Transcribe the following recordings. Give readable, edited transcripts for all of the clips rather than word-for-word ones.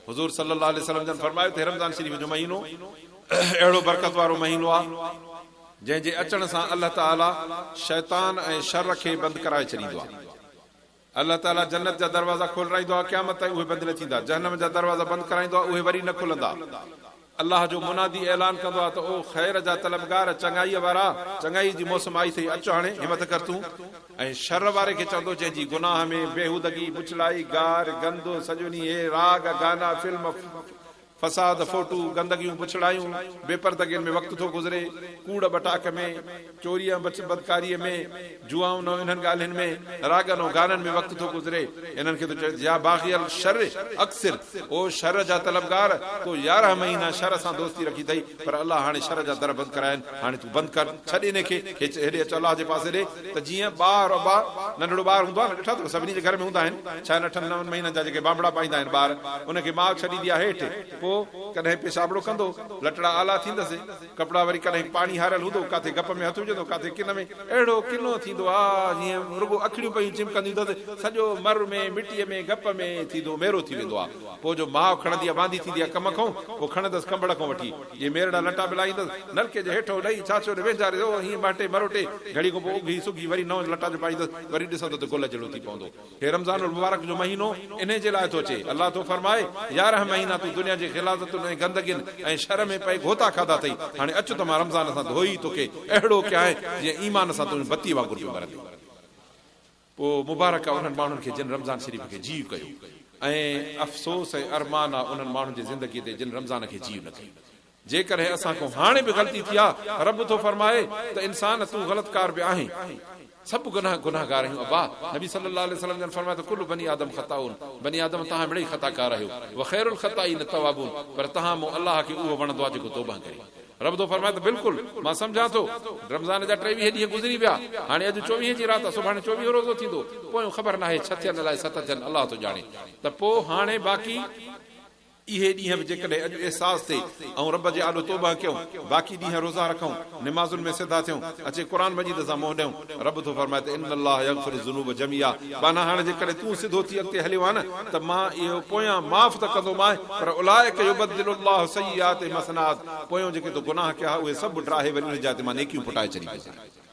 حضور صلي الله عليه وسلم جن فرمايو ته رمضان شريف جو مهينو اهڙو برڪت وارو مهينو آهي جنهن جي اچڻ سان الله تعالي شيطان ۽ شر کي بند ڪرائي ڇڏيندو آهي. الله تعالي جنت جا دروازا کولرائيندو آهي قيامت تائين اهي بند نه ٿيندا، جهنم جا دروازا بند ڪرائيندو آهي اهي وري نه کلندا. الله جو منادي اعلان ڪندو آهي ته او خير جا طلبگار، چڱائيء وارا، چڱائيء جي موسم آئي اٿئي، اچ هاڻي همٿ ڪر تون. ۽ شر واري کي چوندو جنهن جي گناهه ۾ بيهودگي، بڇڙائي، گار، گند، سڄو ڏينهن هي راڳ، گانا، فلم، فساد، فوٽو، گندگيون، بڇڙايون، بي پردگين ۾ وقت ٿو گذري، ڪوڙ ٻٽاڪ ۾، چوريء ۽ بدڪاريء ۾، جوئائن ۽ انهن ڳالهين ۾، راڳن ۽ گانن ۾ وقت ٿو گذري، انهن کي ٿو چوي ته يا باغي الشر اقصر، او شر جا طلبگار، تو 11 مهينا شر سان دوستي رکي اٿئي، پر الله هاڻي شر جا در بند ڪرايا آهن، هاڻي تون بند ڪر، ڇڏ انهي کي، هيڏي اچ الله جي پاسي ڏي، ته جيئن ٻار ابا، ننڍڙو ٻار هوندو آهي نه، ڏٺا اٿو سڀني جي گهر ۾ هوندا آهن، ڇهن اٺن نون مهينن جا جيڪي بانبڙا پائيندا آهن ٻار، ان کي ماء ڇڏيندي آهي هيٺ، پوء ڪڏهن پيشابڙو ڪندو، لٽڙا آلا ٿيندس، ڪپڙا وري ڪڏهن پاڻي هاريل هوندو، ڪاٿي گپ ۾ هٿ وجهندو، ڪاٿي ڪن ۾، اهڙو ڪنو ٿيندو آ، جيئن رڳو اکڙيون پيون چمڪنديون اٿس، سڄو مر ۾، مٽيء ۾، گپ ۾ ٿيندو ميرو ٿي ويندو آ. پوء جو ماء کڻندي آ، واندي ٿيندي آ ڪم کئون، پوء کڻندس ڪنبڙ کئون وٺي، اهي ميرڙا لٽا به لاهيندس، نلڪي جي هيٺئون ڏئي، ڇاڇو ڏي وينجهاري، او هيئن مهٽي مروٽي، گهڙي کان پوء اگهي سگهي وري نئون لٽا جو پائيندس، وري ڏسندو ته گل جهڙو ٿي پوندو. هي رمضان المبارڪ جو مهينو انهي جي لاء ٿو اچي. الله ٿو فرمائي، 11 مهينا تون دنيا جي غلاظتن ۽ گندگين ۽ شر ۾ پئي غوطا کاڌا اٿئي، هاڻي اچ ته مان رمضان سان ڌوئي توکي اهڙو ڪيانء جيئن ايمان سان تون بتيء وانگر پيو ٻرندين. پوء مبارڪ آ انهن ماڻهن کي جن رمضان شريف کي جيء ڪيو ۽ افسوس ۽ ارمان آ انهن ماڻهن جي زندگي تي جن رمضان کي جيء نه ڪيو. جيڪڏهن اسان کان هاڻي به غلطي ٿي آ، رب ٿو فرمائي ته انسان تون غلط ڪار به آهين. سڀ گنهگار آهيون ابا! نبي صلي الله عليه وسلم جن فرمايو ته ڪل بني آدم خطاؤن، بني آدم توهان مڙئي خطا ڪار آهيو، وخير الخطائين التوابون، پر توهان مون الله کي اهو وڻندو آ جيڪو توبه ڪري. رب ٿو فرمائي ته بلڪل، مان سمجهان ٿو، رمضان جا 23 ڏينهن گذري ويا، هاڻي اڄ چوويهين جي رات آ، سڀاڻي چوويهون روزو ٿيندو، پويون خبر ناهي ڇهه ٿين الائي ست ٿين، الله ٿو ڄاڻي، ته پوء هاڻي باقي. اهي ڏينهن به جيڪڏهن اڄ احساس ٿئي ۽ رب جي آڏو توبهه ڪيون، باقي ڏينهن روزا رکون، نمازن ۾ سڌا ٿيون، اچي قرآن مجيد سان منهن ڏيون، رب ٿو فرمائي ته ان الله يغفر الذنوب جميعا ٻانها هاڻي جيڪڏهن تون سڌو ٿي اڳتي هليو آن ته مان اهو پويان معاف ته ڪندومانء پر اولئڪ يبدل الله سيئاتهم حسنات پويون جيڪي تو گناهه ڪيا ها اهي سڀ ڊاهي وري انهن جاء تي مان نيڪيون پٽائي ڇڏيندوسانء.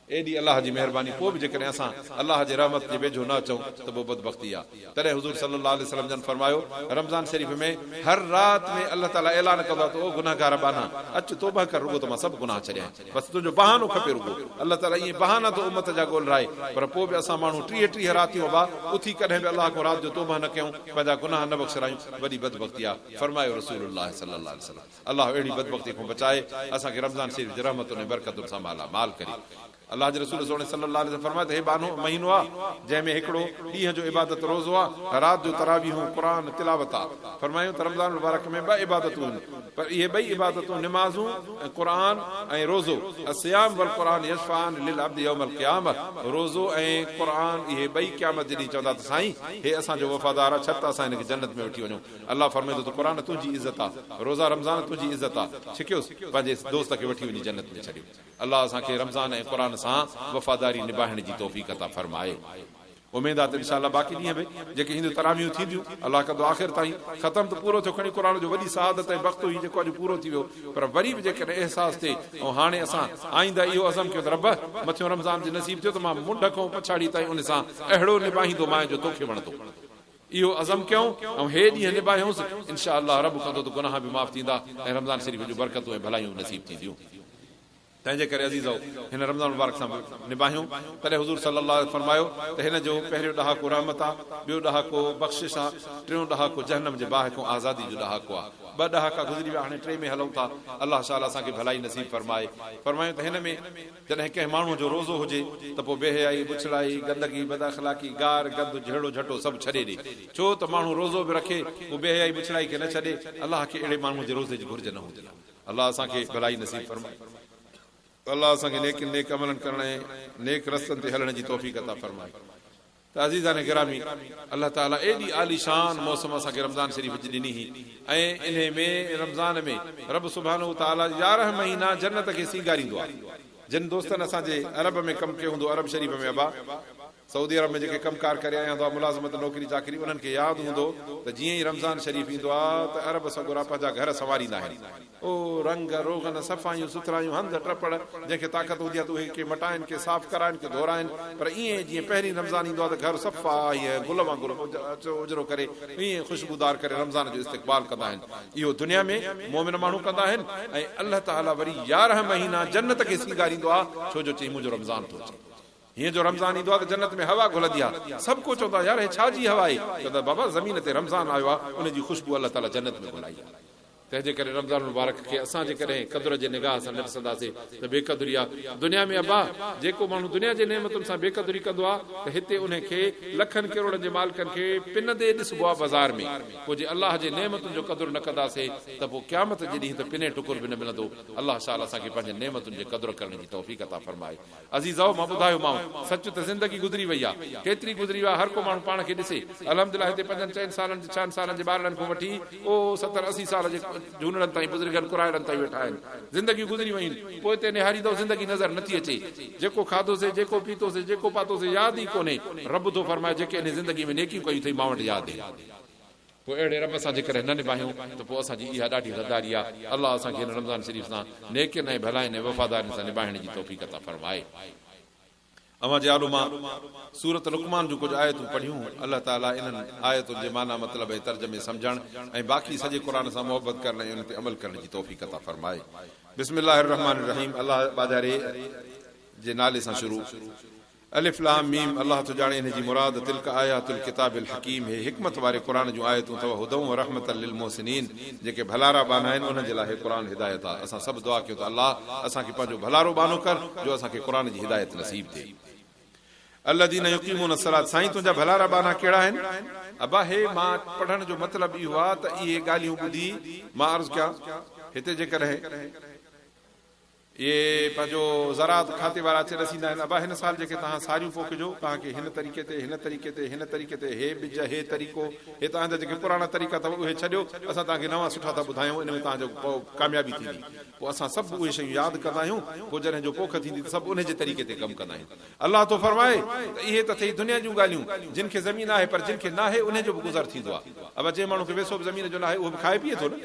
ايڏي الله جي مهرباني پوء به جيڪڏهن اسان الله جي رحمت جي ويجهو نه اچون ته پوء بدبختي آ. تڏهن حضور صلي الله عليه وسلم جن فرمايو، رمضان شريف ۾ هر رات ۾ الله تعالي اعلان ڪندو آ ته او گنهگار ٻانها! اچ توبه ڪر رڳو ته مان سڀ گناهه ڇڏيائين. بس تنهنجو بهانو کپي رڳو. الله تعالي ائين بهانا ٿو امت جا ڳولرائي پر پوء به اسان ماڻهو 30 ٽيهه راتيون ابا اٿي ڪڏهن به الله کان رات جو توبه نه ڪيون پنهنجا گناهه نه بخشرايون وڏي بدبختي آ. فرمايو رسول الله صلي الله عليه وسلم. الله اهڙي بدبختي کان بچائي اسان کي رمضان شريف جي رحمتن ۽ برڪتن سان مالا مال ڪري. الله جي رسول سهڻي صلي الله عليه وسلم فرمايو ته هي ٻانهو مهينو آ جنهن ۾ هڪڙو ڏينهن جو عبادت روزو آ رات جو تراويحون قرآن تلاوت آ فرمايون ته رمضان المبارڪ ۾ ٻه عبادتون آهن پر اهي ٻئي عبادتون نمازون ۽ قرآن ۽ روزو الصيام والقرآن يشفعان للعبد يوم القيامه روزو ۽ قرآن اهي ٻئي قيامت جي ڏينهن چوندا ته سائين هي اسان جو وفادار آ ڇڏ ته اسان هن کي جنت ۾ وٺي وڃون الله فرمائيندو ته قرآن تنهنجي عزت آ، روزا رمضان تنهنجي عزت آ، ڇڪيوس، پنهنجي دوست کي وٺي وڃي جنت ۾ ڇڏيو. الله اسان کي رمضان ۽ قرآن سان وفاداري نباهڻ جي توفيق عطا فرمائي. اميد آ ته انشاء الله باقي ڏينهن به جيڪي اينديون تراويحون ٿينديون الله ڪندو آخر تائين ختم ته پورو ٿيو کڻي قرآن جو وڏي سعادت ۽ بخت هئي جيڪو اڄ پورو ٿي ويو پر وري به جيڪڏهن احساس ٿئي ۽ هاڻي اسان آئنده اهو عزم ڪيون ته رب مٿيون رمضان جي نصيب ٿيو ته مان منڍ کان پڇاڙي تائين ان سان اهڙو نباهيندومانء جو توکي وڻندو. اهو عزم ڪيون ۽ هي ڏينهن نباهيونس، ان شاء الله رب ڪندو ته گناهه به معاف ٿيندا ۽ رمضان شريف جون برڪتون ۽ ڀلايون به نصيب ٿينديون. تنهنجي ڪري عزيزؤ! هن رمضان مبارڪ سان به نباهيون. تڏهن حضور صلّي الله عليه فرمايو ته هن جو پهريون ڏهاڪو رحمت آ، ٻيو ڏهاڪو بخشش آ، ٽيون ڏهاڪو جهنم جي باهه کان آزادي جو ڏهاڪو آ. ٻه ڏهاڪا گذري ويا هاڻي ٽي ۾ هلون ٿا. الله شال اسان کي ڀلائي نصيب فرمائي. فرمايون ته هن ۾. جڏهن ڪنهن ماڻهوء جو روزو هجي ته پوء بي حيائي، بڇڙائي، گندگي، بداخلاقي، گار، گند، جهيڙو جهٽو سڀ ڇڏي ڏي. ڇو ته ماڻهو روزو به رکي پوء بي حيائي بڇڙائي کي نه ڇڏي، الله کي اهڙي ماڻهوء جي روزي جي گهرج نه هوندي آهي. الله اسان کي ڀلائي نصيب فرمائي. الله اسان کي نيڪين نيڪ عملن ڪرڻ ۽ نيڪ رستن تي هلڻ جي توفيق عطا فرمائي. ته عزيزان گرامي! الله تعاليٰ ايڏي عاليشان موسم اسان کي رمضان شريف جي ڏني هئي ۽ انهي ۾ رمضان ۾ رب سبحانه وتعاليٰ 11 مهينا جنت کي سينگاريندو آهي. جن دوستن اسان جي عرب ۾ ڪم ڪيو هوندو عرب شريف ۾ ابا! سعودي عرب ۾ جيڪي ڪم ڪار ڪري آيا هوندا ملازمت نوڪري چاڪري انهن کي ياد هوندو ته جيئن ئي رمضان شريف ايندو آ ته عرب سڳورا پنهنجا گهر سنواريندا آهن. او رنگ روغن صفايون سٿرايون هنڌ ٽپڙ جنهن کي طاقت هوندي آ ته اهي ڪي مٽائن ڪي صاف ڪرائن ڪي ڌورائن پر ائين جيئن پهرين رمضان ايندو آ ته گهر صفا ائين گل وانگر اجرو ڪري ائين خوشبودار ڪري رمضان جو استقبال ڪندا آهن. اهو دنيا ۾ مؤمن ماڻهو ڪندا آهن ۽ الله تعالي وري 11 مهينا جنت کي سينگاريندو آ ڇو جو چئي منهنجو رمضان ٿو اچي. هيئن جو رمضان ايندو آ ته جنت ۾ هوا گهلندي آ. سڀ ڪو چوندو آ يار هي ڇا جي هوا آهي؟ چوندا بابا زمين تي رمضان آيو آ ان جي خوشبو الله تعالي جنت ۾ گهلائي آ. تنهن جي ڪري رمضان المبارڪ کي اسان جيڪڏهن قدر جي نگاهه سان نه ڏسنداسين ته بي قدري آ. دنيا ۾ ابا جيڪو ماڻهو دنيا جي نعمتن سان بي قدري ڪندو آ ته هتي انهي کي لکن ڪروڙن جي مالڪن کي پنندي ڏسبو آ بازار ۾. پوء جي الله جي نعمتن جو قدر نه ڪنداسين ته پوء قيامت جي ڏينهن ته پني ٽڪر به نه ملندو. الله شال اسان کي پنهنجين نعمتن جي قدر ڪرڻ جي توفيق عطا فرمائي. عزيزؤ! مان ٻڌايومانء، سچ ته زندگي گذري وئي آ. ڪيتري گذري وئي آ، هر ڪو ماڻهو پاڻ کي ڏسي. الحمدلله هتي پنجن چئن سالن جي ڇهن سالن جي ٻارڙن کان وٺي او ستر 80 سال جي جهونڙن تائين بزرگن ڪرائڙن تائين ويٺا آهن. زندگيون گذري ويون. پوئتي نهاريندؤ زندگي نظر نٿي اچي. جيڪو کاڌوسي، جيڪو پيتوسي، جيڪو پاتوسي ياد ئي ڪونهي. رب ٿو فرمائي جيڪي انهي زندگي ۾ نيڪيون ڪيون اٿئي مان وٽ ياد آهن. پوء اهڙي رب سان جيڪڏهن نه نباهيون ته پوء اسان جي اها ڏاڍي غداري آ. الله اسان کي هن رمضان شريف سان نيڪين ۽ ڀلائين ۽ وفادارين سان نباهڻ جي توفيق عطا فرمائي. اوهان جي آڏو مان سورة لقمان جون ڪجهه آيتون پڙهيون. الله تعالي انهن آيتن جي معنيٰ مطلب ۽ ترجمي سمجهڻ ۽ باقي سڄي قرآن سان محبت ڪرڻ ۽ ان تي عمل ڪرڻ جي توفيق عطا فرمائي. بسم الله الرحمٰن الرحيم الله ٻاجهاري جي نالي سان شروع. الف لام ميم الله ٿو ڄاڻي ان جي مراد تلڪ آيات الڪتاب الحڪيم هي حڪمت واري قرآن جون آيتون اٿو هدًا و رحمة للمحسنين جيڪي ڀلارا ٻانها آهن انهن جي لاء هي قرآن هدايت آهي اسان سڀ دعا ڪيون ته الله اسان کي پنهنجو ڀلارو ٻانهو ڪر جو اسان کي قرآن جي هدايت نصيب ٿئي. الذين يقيمون الصلاة سائين تنهنجا ڀلارا ٻانها ڪهڙا آهن؟ ابا هي مان پڙهڻ جو مطلب اهو آهي ته اهي ڳالهيون ٻڌي مان عرض ڪيان هتي جيڪڏهن اهي پنهنجو زراعت کاتي وارا اچي ڏسيندا آهن، ابا هن سال جيڪي توهان ساريون پوکجو، توهان کي هن طريقي تي، هن طريقي تي، هن طريقي تي، هي ٻج، هي طريقو، هي توهان جا جيڪي پراڻا طريقا اٿو اهي ڇڏيو، اسان توهان کي نوان سٺا ٿا ٻڌايون، ان ۾ توهان جو ڪاميابي ٿيندي. پوء اسان سڀ اهي شيون ياد ڪندا آهيون، پوء جڏهن جو پوک ٿيندي ته سڀ انهي جي طريقي تي ڪم ڪندا آهيون. الله ٿو فرمائي ته اهي ته ٿئي دنيا جون ڳالهيون، جن کي زمين آهي پر جن کي ناهي انهي جو به گذر ٿيندو آهي. ابا جنهن ماڻهو کي ويسو به زمين جو ناهي اهو به کائي پيئي ٿو نه.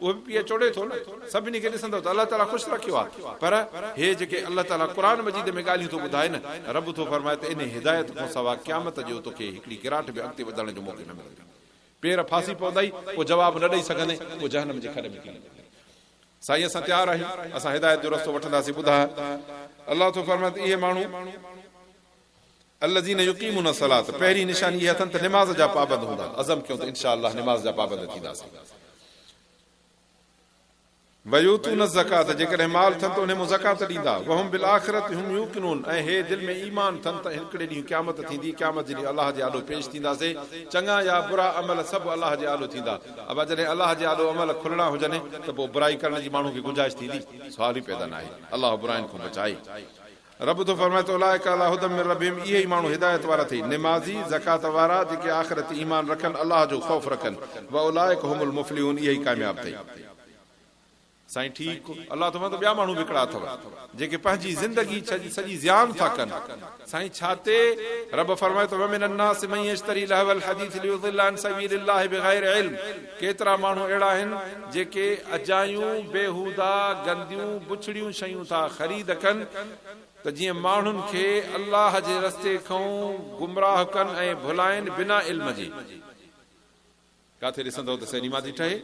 اهو به پيئي چوڙي ٿو نه. سڀني کي ڏسندؤ ته الله تعاليٰ خوش رکيو آهي. پر هي جيڪي الله تعاليٰ قرآن مجيد ۾ ڳالهيون ٿو ٻڌائي نه، رب ٿو فرمائي ته انهي هدايت کان سوا قيامت جو توکي هڪڙي گراٺ به اڳتي وڌڻ جو موقعو نه ملندو. پير ڦاسي پوندائي، پوء جواب نه ڏئي سگهندين، پوء جهنم جي کڏ ۾ ڪري پوندين. سائين اسان تيار آهيون، اسان هدايت جو رستو وٺنداسين، ٻڌاء. الله ٿو فرمائي ته اهي ماڻهو. الذين يقيمون الصلوة پهرين نشاني اها اٿن ته نماز جا پابند هوندا، عزم ڪيون ته انشاء الله نماز جا پابند ٿينداسين. ويؤتون الزڪاة جيڪڏهن مال ٿن ته انهي مون زڪوات ڏيندا. وهم بالآخرة هم يوقنون ۽ هي دل ۾ ايمان ٿن ته هڪڙي ڏينهن قيامت ٿيندي، قيامت جي ڏينهن الله جي آڏو پيش ٿينداسين، چڱا يا برا عمل سڀ الله جي آڏو ٿيندا. ابا جڏهن الله جي آڏو عمل کلڻا هجن ته پوء برائي ڪرڻ جي ماڻهو کي گنجائش ٿيندي؟ سوال ئي پيدا ناهي. الله براين کان بچائي. رب ٿو فرمائي ته اولئک علي هدي من ربهم اهي ئي ماڻهو هدايت وارا ٿئي، نمازي، زڪوات وارا، جيڪي آخرت تي ايمان رکن، الله جو خوف رکن، واولئک هم المفلحون اهي ئي ڪامياب ٿئي. سائين ٺيڪ، الله ٿو فرمائي ته ٻيا ماڻهو به هڪڙا اٿو، جيڪي پنهنجي زندگي سڄي زيان ٿا ڪن. سائين ڇا تي؟ رب فرمائي ٿو ومن الناس من يشتري لهو الحديث ليضل عن سبيل الله بغير علم ڪيترا ماڻهو اهڙا آهن جيڪي اجايون، بيهوده، گنديون، بڇڙيون شيون ٿا خريد ڪن ته جيئن ماڻهن کي الله جي رستي کئون گمراهه ڪن ۽ ڀلائين بنا علم جي. ڪاٿي ڏسندؤ ته سئنيما ٿي ٺهي،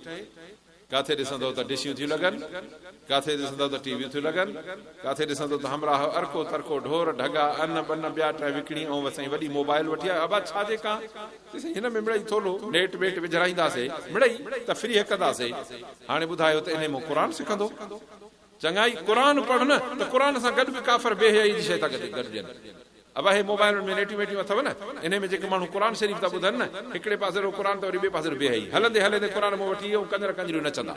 ڪاٿي ڏسندؤ ته ڊشيون ٿيون لڳن، ڪاٿي ڏسندؤ ته ٽي ويون ٿيون لڳن، ڪاٿي ڏسندؤ ته همراهه ارڪو ترڪو ڍور ڍڳا ان ٻن ٻيا ٽه وڪڻي ۽ وسئين وڏي موبائل وٺي آيو ابا ڇا جي ڪان چي سائين هن ۾ مڙئي ٿولهو نيٽ ٻيٽ وجهرائينداسي مڙئي تفريح ڪنداسي هاڻي ٻڌايو ته انهي مان قرآن سکندو چڱائي قرآن پڙهه نه ته قرآن سان گڏ به ڪافر بي حيائي جي شيء ٿا گڏ ڏين ابا هي موبائلن ۾ نيٽيون ويٽيون اٿو نه انهي ۾ جيڪي ماڻهو قرآن شريف ٿا ٻڌن نه هڪڙي پاسي رو قرآن ته وري ٻئي پاسي رو بي حيائي هلندي هلندي قرآن مان وٺي ۽ ڪڃر ڪڃريون نچندا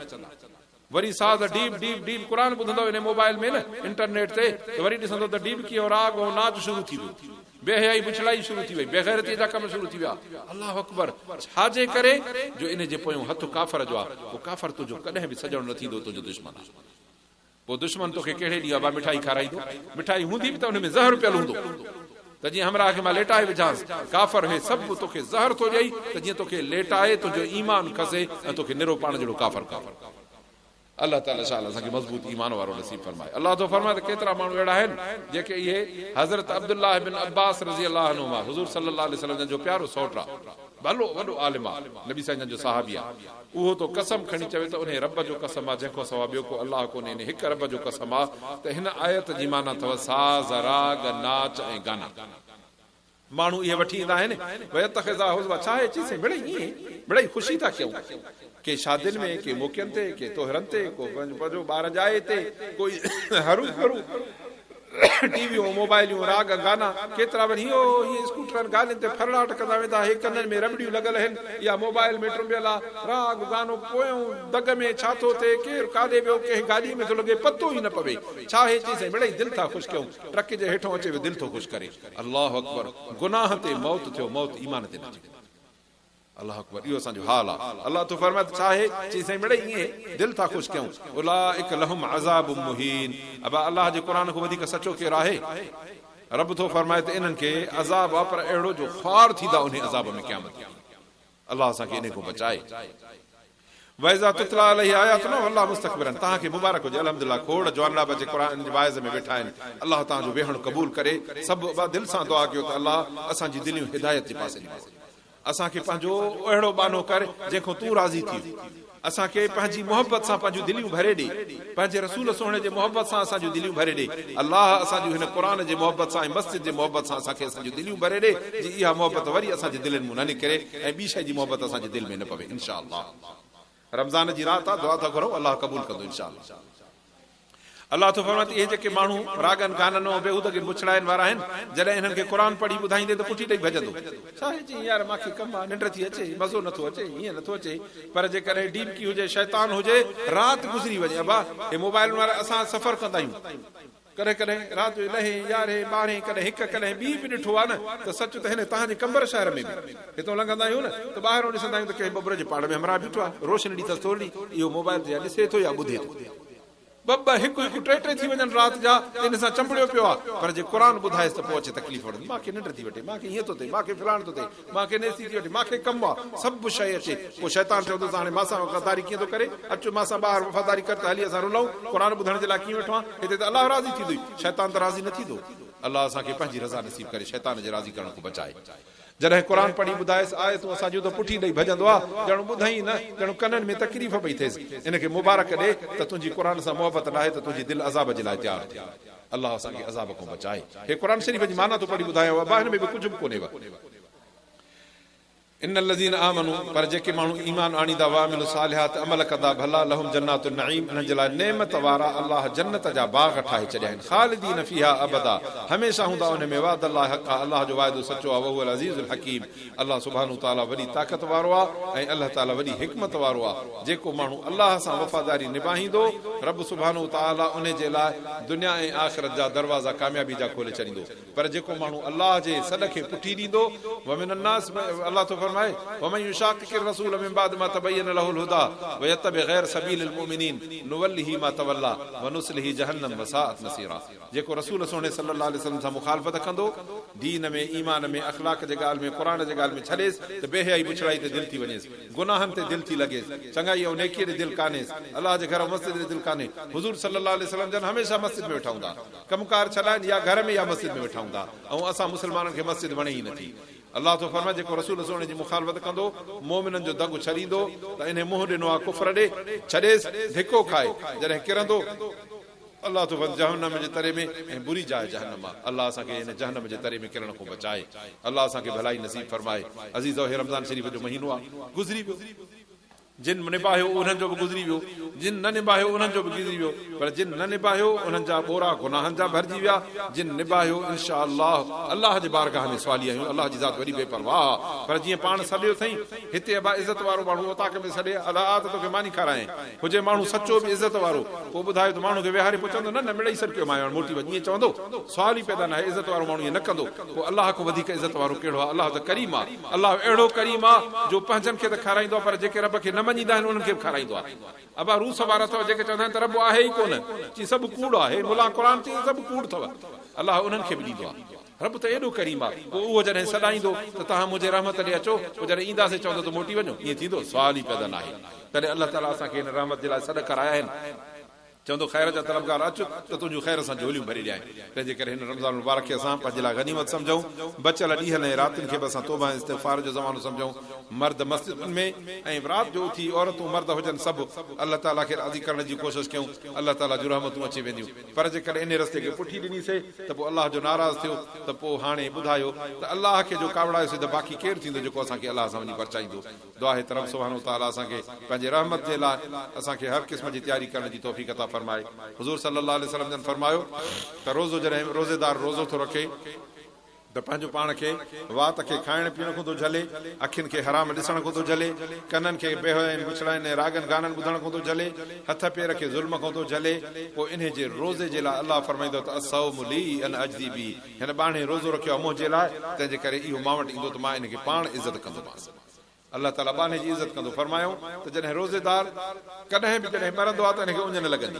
وري ساز ڊيب ڊيب ڊيب قرآن ٻڌندؤ انهي موبائل ۾ نه انٽرنيٽ تي ته وري ڏسندؤ ته ڊيبڪي ۽ راڳ ۽ ناچ شروع ٿي ويو بي حيائي بڇڙائي شروع ٿي وئي بيغيرتي جا ڪم شروع ٿي ويا الله اڪبر ڇا جي ڪري جو انهي جي پويون هٿ ڪافر جو آ پوء ڪافر تنهنجو ڪڏهن به سڄڻ نه ٿيندو تنهنجو دشمن آ پوء دشمن توکي ڪهڙي ڏينهن ابا مٺائي کارائيندو مٺائي هوندي به ته ان ۾ زهر پيل هوندو. ته جيئن همراهه کي مان ليٽائي وجهانس. ڪافر هي سڀ توکي زهر ٿو ڏئي ته جيئن توکي ليٽائي تنهنجو ايمان کسي ۽ توکي نرو پاڻ جهڙو ڪافر ڪري. الله تعالي شال اسان کي مضبوط ايمان وارو نصيب فرمائي. الله ٿو فرمائي ته ڪيترا ماڻهو اهڙا آهن جيڪي اهي حضرت عبدالله بن عباس رضي الله عنهما حضور صلي الله عليه وسلم جن جو پيارو سئوٽ آ ڀلو وڏو عالم آ نبي سائين جن جو صحابي آ اهو ٿو قسم کڻي چوي ته انهي رب جو قسم آ جنهن کان سوا ٻيو ڪو الله ڪونهي انهي هڪ رب جو قسم آ ته هن آيت جي معنيٰ اٿو ساز راڳ ناچ ۽ گانا. ماڻهو اهي وٺي ايندا آهن، ويتخذها هزوا، ڇا آهي؟ چي سائين مڙئي ائين مڙئي خوشي ٿا ڪيون. ڪي شادين ۾، ڪي موقعن تي، ڪي طوهرن تي، ڪو پنهنجو ٻار ڄائي تي، ڪوئي هرو ڀرو ٽي ويون، موبائليون، راڳ گانا، ڪيترا وري هيئن هيئن اسڪوٽرن گاڏين تي ڦرڙاٽ ڪندا ويندا، هي ڪنن ۾ رٻڙيون لڳل هن يا موبائل ۾ ٽنبيل آ، راڳ گانو پويون دڳ ۾ ڇا ٿو ٿئي، ڪير ڪاڏي ويو، ڪنهن گاڏيء ۾ ٿو لڳي، پتو ئي نه پوي. ڇا آهي؟ چي سائين مڙئي دل ٿا خوش ڪيون، ٽرڪ جي هيٺون اچي ويو دل ٿو خوش ڪري. الله اڪبر گناهه تي موت ٿيو موت ايمان تي نه ٿيو الله اڪبر اهو اسان جو حال آ الله ٿو فرمائي ته ڇا آهي چي سائين مڙئي ائين دل ٿا خوش ڪيون اولئک لهم عذاب مهين ابا الله جي قرآن کان وڌيڪ سچو ڪير آهي رب ٿو فرمائي ته انهن کي عذاب آ پر اهڙو جو خوار ٿيندا انهي عذاب ۾ قيامت جي ڏينهن الله اسان کي انهي کان بچائي. واذا تتليٰ عليه آياتنا وليٰ مستڪبرا توهان کي مبارڪ هجي الحمدلله کوڙ جوانڙا به اچي قرآن جي واعظ ۾ ويٺا آهن الله توهان جو ويهڻ قبول ڪري سڀ ابا دل سان دعا ڪيو ته الله اسان جي دليون هدايت جي پاسي ڏي موڙ اسان کي پنهنجو اهڙو ٻانهو ڪر جنهن کان تون راضي ٿي اسان کي پنهنجي محبت سان پنهنجون دليون ڀري ڏي، پنهنجي رسول سهڻي جي محبت سان اسان جون دليون ڀري ڏي. الله اسان جون هن قرآن جي محبت سان ۽ مسجد جي محبت سان اسان کي اسان جون دليون ڀري ڏي جي اها محبت وري اسان جي دلين مون نه نڪري ۽ ٻي شيء جي محبت اسان جي دل ۾ نه پوي انشاء الله رمضان جي رات آ دعا ٿا گهرون الله قبول ڪندو انشاء الله. الله ٿو فرمائي ته اهي جيڪي ماڻهو راڳن گانن ۽ بيهودگين بڇڙاين وارا آهن، جڏهن انهن کي قرآن پڙهي ٻڌائيندين ته پٺي ڏئي ڀڄندو. ڇا هي چئين يار مان کي ڪم آ، ننڊ ٿي اچي، مزو نٿو اچي، هيئن نٿو اچي، پر جيڪڏهن ڊيمڪي هجي، شيطان هجي، رات گذري وڃي. ابا هي موبائلن وارا اسان سفر ڪندا آهيون، ڪڏهن ڪڏهن رات جو ڏهين، يارهين، ٻارهين، ڪڏهن هڪ، ڪڏهن ٻي به ڏٺو آ نه ته سچ ته هن توهان جي قمبر شهر ۾ به هتون لنگهندا آهيون نه ته ٻاهرون ڏسندا آهيون ته ڪنهن ٻٻر جي پاڙ ۾ همراهه بيٺو آ، روشني ڏي اٿس ٿورڙي، اهو موبائل تي يا ڏسي ٿو يا ٻڌي ٿو. ٻه ٻه، هڪ هڪ، ٽي ٽي ٿي وڃن رات جا ته ان سان چنبڙيو پيو آ، پر جي قرآن ٻڌائيس ته پوء اچي تڪليف وٺندي، مان کي ننڊ ٿي وٺي، مان کي هيئن ٿو ٿئي، مان کي فلاڻ ٿو ٿئي، مان کي نيستي ٿي وٺي، مان کي ڪم آ، سڀ شيء اچي، پوء شيطان چوندس ته هاڻي مان سان غداري ڪيئن ٿو ڪري، اچ مان سان ٻاهر وفاداري ڪر ته هلي اسان رلون، قرآن ٻڌڻ جي لاء ڪيئن ويٺو آن، هتي ته الله راضي ٿيندوئي، شيطان ته راضي نه ٿيندو. الله اسان کي پنهنجي رضا نصيب ڪري، شيطان جي راضي ڪرڻ کان بچائي. جڏهن قرآن پڙهي ٻڌائيس آيتون اسان جون ته پٺي ڏئي ڀڄندو آ، ڄڻ ٻڌئين نه، ڄڻ ڪنن ۾ تڪليف پئي ٿئيس. ان کي مبارڪ ڏي ته تنهنجي قرآن سان محبت ناهي ته تنهنجي دل عذاب جي لاء تيار ٿئي. الله اسان کي عذاب کان بچائي. هي قرآن شريف جي معنيٰ ٿو پڙهي ٻڌايانو ابا هن ۾ ٻيو ڪجهه به ڪونهيو. ان الذين آمنوا پر جيڪي ماڻهو ايمان آڻيندا وعملوا الصالحات عمل ڪندا ڀلا لهم جنات النعيم انهن جي لاء نعمت وارا الله جنت جا باغ ٺاهي ڇڏيا آهن خالدين فيها ابدا هميشه هوندا ان ۾ وعد الله حقا الله جو وعدو سچو آهي وهو العزيز الحڪيم الله سبحانه وتعالي وڏي طاقت وارو آهي ۽ الله تعالي وڏي حڪمت وارو آهي جيڪو ماڻهو الله سان وفاداري نباهيندو رب سبحانه وتعالي ان جي لاء دنيا ۽ آخرت جا دروازا ڪاميابي جا کولي ڇڏيندو پر جيڪو ماڻهو الله جي سڏ کي پٺي ڏيندو ومن الناس الله ٿو فرمائي ومن يشاقق الرسول من بعد ما تبين له الهدي ويتبع غير سبيل المؤمنين نوله ما تولي ونصله جهنم وساءت مصيرا جيڪو رسول سهڻي صلي الله عليه وسلم سان مخالفت ڪندو، دين ۾، ايمان ۾، اخلاق جي ڳالهه ۾، قرآن جي ڳالهه ۾ ڇڏيس ته بي حيائي بڇڙائي تي دل ٿي وڃيس، گناهن تي دل ٿي لڳيس، چڱائي ۽ نيڪيء ڏي دل ڪانهيس، الله جي گهر ۽ مسجد ڏي دل ڪانهي. حضور صلي الله عليه وسلم جن هميشه مسجد ۾ ويٺا هوندا ها. ڪم ڪار ڇڏائين يا گهر ۾ يا مسجد ۾ ويٺا هوندا ها ۽ اسان مسلمانن کي مسجد وڻي ئي نٿي. الله ٿو فرمائي جيڪو رسول سهڻي جي مخالفت ڪندو، مؤمنن جو دڳ ڇڏيندو ته انهي منهن ڏنو آ ڪفر ڏي، ڇڏيس، ڌڪو کائي، جڏهن ڪرندو. الله ٿو فرمائي جهنم جي تري ۾ ۽ بري جاء جهنم آ الله اسان کي هن جهنم جي تري ۾ ڪرڻ کان بچائي الله اسان کي ڀلائي نصيب فرمائي عزيزو هي رمضان شريف جو مهينو آ گذري ويو جن نباهيو انهن جو به گذري ويو جن نه نباهيو انهن جو به گذري ويو پر جن نه نباهيو انهن جا ٻورا گناهن جا ڀرجي ويا جن نباهيو انشاء الله الله جي بارگاهه ۾ سوالي آهيون الله جي ذات وڏي بي پرواهه آ پر جيئن پاڻ سڏيو اٿئين هتي ابا عزت وارو ماڻهو اوطاق ۾ سڏي ادا آ ته توکي ماني کارايائين هجي ماڻهو سچو به عزت وارو، پوء ٻڌايو ته ماڻهو کي ويهاري پوء چوندو نه نه مڙئي سڏ ڪيو مانء هاڻ موٽي وڃ ائين چوندو؟ سوال ئي پيدا ناهي عزت وارو ماڻهو ائين نه ڪندو پوء الله کان وڌيڪ عزت وارو ڪهڙو آهي الله ته ڪريم آهي الله اهڙو ڪريم آهي جو پنهنجن کي ته کارائيندو آهي پر جيڪي رب کي نه مڃيندا آهن انهن کي به کارائيندو آهي ابا روس وارا اٿو جيڪي چوندا آهن ته رب آهي ئي ڪونه چي سڀ ڪوڙ آهي ملان قرآن چي سڀ ڪوڙ اٿو الله انهن کي به ڏيندو آهي. رب ته ايڏو ڪريم آ، پوء اهو جڏهن سڏائيندو ته توهان منهنجي رحمت ڏي اچو، پوء جڏهن اينداسين چوندو ته موٽي وڃو، ائين ٿيندو؟ سوال ئي پيدا ناهي. تڏهن الله تعاليٰ اسان کي هن رحمت جي لاء سڏ ڪرايا آهن. چوندو خير جا طلبگار اچ ته تنهنجون خير سان جهوليون ڀري ڏيانء. تنهن جي ڪري هن رمضان المبارڪ کي اسان پنهنجي لاء غنيمت سمجهون، بچيل ڏينهن ۽ راتين کي به اسان توبه ۽ استغفار جو زمانو سمجهون. مرد مسجدن ۾ ۽ رات جو اٿي عورتون مرد هجن سڀ الله تعاليٰ کي راضي ڪرڻ جي ڪوشش ڪيون، الله تعاليٰ جون رحمتون اچي وينديون. پر جيڪڏهن انهي رستي کي پٺي ڏني سي ته پوء الله جو ناراض ٿيو ته پوء هاڻي ٻڌايو ته الله کي جو ڪاوڙايو سي ته باقي ڪير ٿيندو جيڪو اسان کي الله سان وڃي پرچائيندو. دعا آهي ته رب سبحانه وتعاليٰ اسان کي پنهنجي رحمت جي لاء اسان کي هر قسم جي تياري ڪرڻ جي توفيق عطا فرمائي. حضور صلي الله عليه وسلم جن فرمايو ته روزو جڏهن روزيدار روزو ٿو رکي ته پنهنجو پاڻ کي وات کي کائڻ پيئڻ کان ٿو جهلي، اکين کي حرام ڏسڻ کان ٿو جهلي، ڪنن کي بيحيائين بڇڙاين ۽ راڳن گانن ٻڌڻ کان ٿو جهلي، هٿ پير کي ظلم کان ٿو جهلي، پوء انهي جي روزي جي لاء الله فرمائيندو ته الصوم لي انا اجزي به هن ٻانهي روزو رکيو آهي منهنجي لاء، تنهن جي ڪري اهو مان وٽ ايندو ته مان ان کي پاڻ عزت ڪندومانس. الله تعاليٰ ٻانهي جي عزت ڪندو. فرمايائون ته جڏهن روزيدار ڪڏهن به جڏهن مرندو آهي ته ان کي اڃ نه لڳندي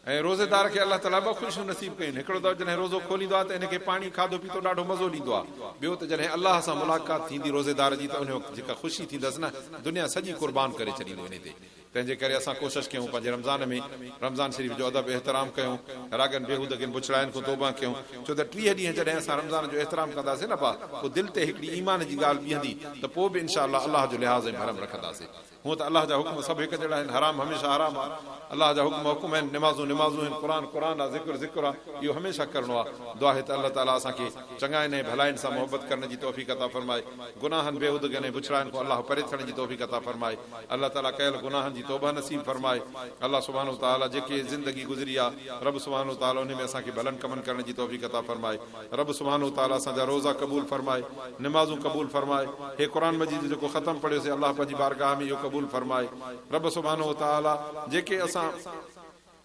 ۽ روزيدار کي الله تعاليٰ ٻه خوشيون نصيب ڪيون آهن، هڪڙو ته جڏهن روزو کوليندو آهي ته ان کي پاڻي کاڌو پيتو ڏاڍو مزو ڏيندو آهي، ٻيو ته جڏهن الله سان ملاقات ٿيندي روزيدار جي ته ان وقت جيڪا خوشي ٿيندس نه دنيا سڄي قربان ڪري ڇڏيندو انهي تي. تنهن جي ڪري اسان ڪوشش ڪيون پنهنجي رمضان ۾ رمضان شريف جو ادب احترام ڪيون، راڳن بيهودگين بڇڙاين کان توبهه ڪيون، ڇو ته 30 ڏينهن جڏهن اسان رمضان جو احترام ڪنداسين نه ڀا پوء دل تي هڪڙي ايمان جي ڳالهه بيهندي ته پوء به انشاء الله الله جو لحاظ ۽ ڀرم رکنداسين. هونء ته الله جا حڪم سڀ هڪ جهڙا آهن، حرام هميشه حرام آ، الله جا حڪم حڪم آهن، نمازون نمازون آهن، قرآن قرآن آ، ذڪر ذڪر آ، اهو هميشه ڪرڻو آ. دعا آهي ته الله تعاليٰ اسان کي چڱاين ۽ ڀلاين سان محبت ڪرڻ جي توفيق عطا فرمائي، گناهن، بيهودگين ۽ بڇڙاين کان الله پري ٿيڻ جي توفيق عطا فرمائي. الله تعالي ڪيل گناهن جي توبه نصيب فرمائي. الله سبحانه وتعالي جيڪي زندگي گذري آ رب سبحانه وتعالي انهي ۾ اسان کي ڀلن ڪمن ڪرڻ جي توفيق عطا فرمائي. رب سبحانه وتعالي اسان جا روزا قبول فرمائي. نمازون قبول فرمائي. هي قرآن مجيد جو جيڪو ختم پڙهيوسين الله پنهنجي بارگاهه ۾ اهو قبول فرمائي. رب سبحانه وتعالي جيڪي اسان.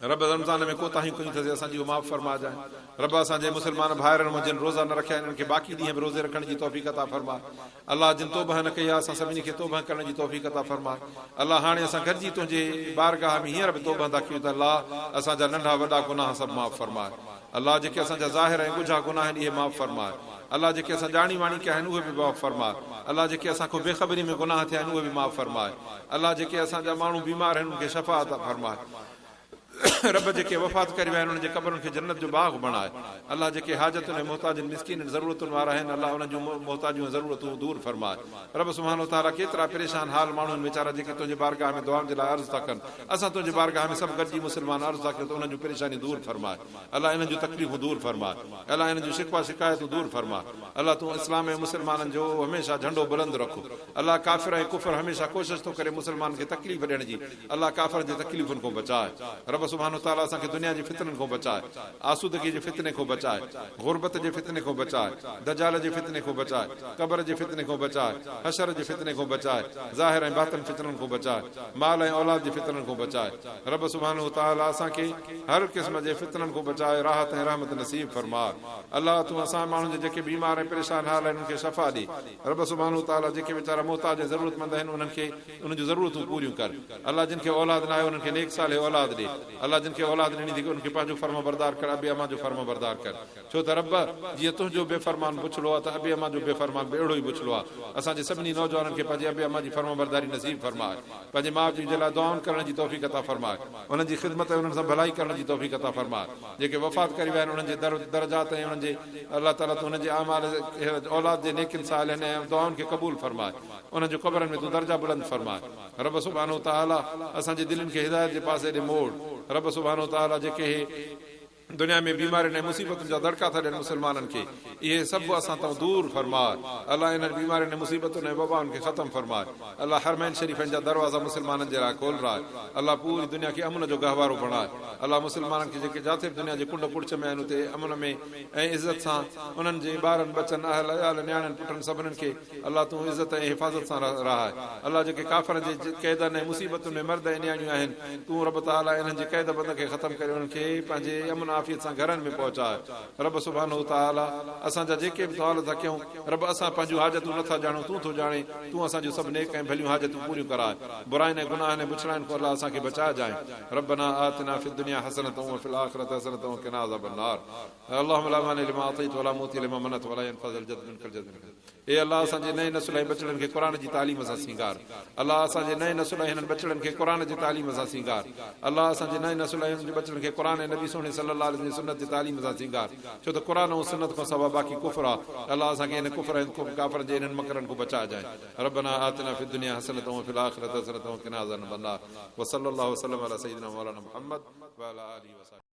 رب رمضان ۾ ڪوتاهيون ڪيون اٿس اسان جي اهو معاف فرماءجانء. رب اسان جي مسلمان ڀائرن مان جن روزا نه رکيا آهن انهن کي باقي ڏينهن به روزي رکڻ جي توفيق عطا فرماء. الله جن توبهه نه ڪئي آهي اسان سڀني کي توبهه ڪرڻ جي توفيق عطا فرماء. الله هاڻي اسان گڏجي تنهنجي بارگاهه ۾ هينئر به توبهه ٿا ڪيون ته الله اسان جا ننڍا وڏا گناهه سڀ معاف فرماء. الله جيڪي اسان جا ظاهر ۽ ڳجها گناهه آهن اهي معاف فرماء. الله جيڪي اسان ڄاڻي واڻي ڪيا آهن اهي به معاف فرماء. الله جيڪي اسان کان بي خبري ۾ گناهه ٿيا آهن اهي به معاف فرماء. الله جيڪي اسان جا ماڻهو بيمار آهن انهن کي شفا عطا فرماء. رب جيڪي وفات ڪري ويا آهن انهن جي قبرن کي جنت جو باغ بڻاء. الله جيڪي حاجتن ۽ محتاجن مسڪينن ضرورتن وارا آهن الله انهن جون محتاجيون ۽ ضرورتون دور فرماء. رب سبحانه وتعالي ڪيترا پريشان حال ماڻهو آهن ويچارا جيڪي تنهنجي بارگاهه ۾ دعائن جي لاء عرض ٿا ڪن. اسان تنهنجي بارگاهه ۾ سڀ گڏجي مسلمان عرض ٿا ڪيون ته انهن جون پريشانيون دور فرماء. الله انهن جون تڪليفون دور فرماء. الله انهن جون شڪوه شڪايتون دور فرماء. الله تون اسلام ۽ مسلمانن جو هميشه جهنڊو بلند رک. الله ڪافر ۽ ڪفر هميشه ڪوشش ٿو ڪري مسلمانن کي تڪليف ڏيڻ جي. الله ڪافرن جي تڪليفن کان بچاء. رب سبحانه وتعالي اسان کي دنيا جي فتنن کان بچاء. آسودگي جي فتني کان بچاء. غربت جي فتني کان بچاء. دجال جي فتني کان بچاء. قبر جي فتني کان بچاء. حشر جي فتني کان بچاء. ظاهر ۽ باطن فتنن کان بچاء. مال ۽ اولاد جي فتنن کان بچاء. رب سبحانه وتعالي اسان کي هر قسم جي فتنن کان بچاء راحت ۽ رحمت نصيب فرماء. الله تون اسان ماڻهن جي جيڪي بيمار ۽ پريشان حال آهن انهن کي شفا ڏي. رب سبحانه وتعالي جيڪي ويچارا محتاج ۽ ضرورتمند آهن انهن کي انهن جون ضرورتون پوريون ڪر. الله جن کي اولاد ناهي انهن کي نيڪ صالح اولاد ڏي. الله جن کي اولاد ڏني ٿي انهن کي پنهنجو فرمانبردار ڪر ابي امان جو فرمانبردار ڪر. ڇو ته رب! جيئن تنهنجو بي فرمان بڇڙو آ ته ابي امان جو بي فرمان به اهڙو ئي بڇڙو آ. اسان جي سڀني نوجوانن کي پنهنجي ابي امان جي فرمانبرداري نصيب فرماء. پنهنجي ماء پيء جي لاء دعائن ڪرڻ جي توفيق عطا فرماء. انهن جي خدمت ۽ انهن سان ڀلائي ڪرڻ جي توفيق عطا فرماء. جيڪي وفات ڪري ويا آهن انهن جي درجات ۽ انهن جي الله تعالي تون انهن جي اعمال اولاد جي نيڪين صالحين ۽ دعائن کي قبول فرماء. انهن جي قبرن ۾ تون درجا بلند فرماء. رب سبحانه وتعالي اسان جي دلين کي هدايت جي پاسي ڏي موڙ. رب سبحانه وتعالي جيڪي هي دنيا ۾ بيمارين ۽ مصيبتن جا دڙڪا ٿا ڏين مسلمانن کي اهي سڀ اسان تان دور فرماء. الله انهن بيمارين ۽ مصيبتن ۽ وبائن کي ختم فرماء. الله حرمين شريفين جا دروازا مسلمانن جي لاء کولراء. الله پوري دنيا کي امن جو گهوارو بڻاء. الله مسلمانن کي جيڪي جاٿي به دنيا جي ڪنڊ ڪڙڇ ۾ آهن اتي امن ۾ ۽ عزت سان انهن جي ٻارن ٻچن اهل عيال نياڻين پٽن سڀنن کي الله تون عزت ۽ حفاظت سان رهاء. الله جيڪي ڪافرن جي قيدن ۽ مصيبتن ۾ مرد ۽ نياڻيون آهن تون رب تعالي انهن جي قيد بند کي ختم ڪري انهن کي پنهنجي امن عافيت. عافيت سان گهرن ۾ پهچاء. رب سبحانه وتعاليٰ اسان جا جيڪي به سوال ٿا ڪيون، رب اسان پنهنجون حاجتون نه ٿا ڄاڻون تون ٿو ڄاڻين، تون اسان جون سڀ نيڪ ۽ ڀليون حاجتون پوريون ڪراء. براين ۽ گناهن ۽ بڇڙاين کان الله اسان کي بچائجانء. ربنا آتنا في الدنيا حسنة وفي الآخرة حسنة وقنا عذاب النار. اللهم لا مانع لما اعطيت ولا معطي لما منعت ولا ينفع ذا الجد منك الجد منك اي الله اسان جي نئين نسل ۽ ٻچڙن کي قرآن جي تعليم سان سينگار الله اسان جي نئين نسل ۽ هنن ٻچڙن کي قرآن جي تعليم سان سينگار الله اسان جي نئين نسل ۽ هنن جي ٻچڙن کي قرآن ۽ نبي سهڻي صلي الله عليه وسلم جي سنت جي تعليم سان سينگار ڇو ته قرآن ۽ سنت کان سوا باقي ڪفر آ الله اسان کي هن ڪفر ۽ ڪافرن جي انهن مڪرن کان بچائجانء ربنا آتنا في الدنيا حسنة وفي الآخرة حسنة وقنا عذاب النار وصلي الله وسلم علي سيدنا مولانا محمد وعلي آله وصحبه.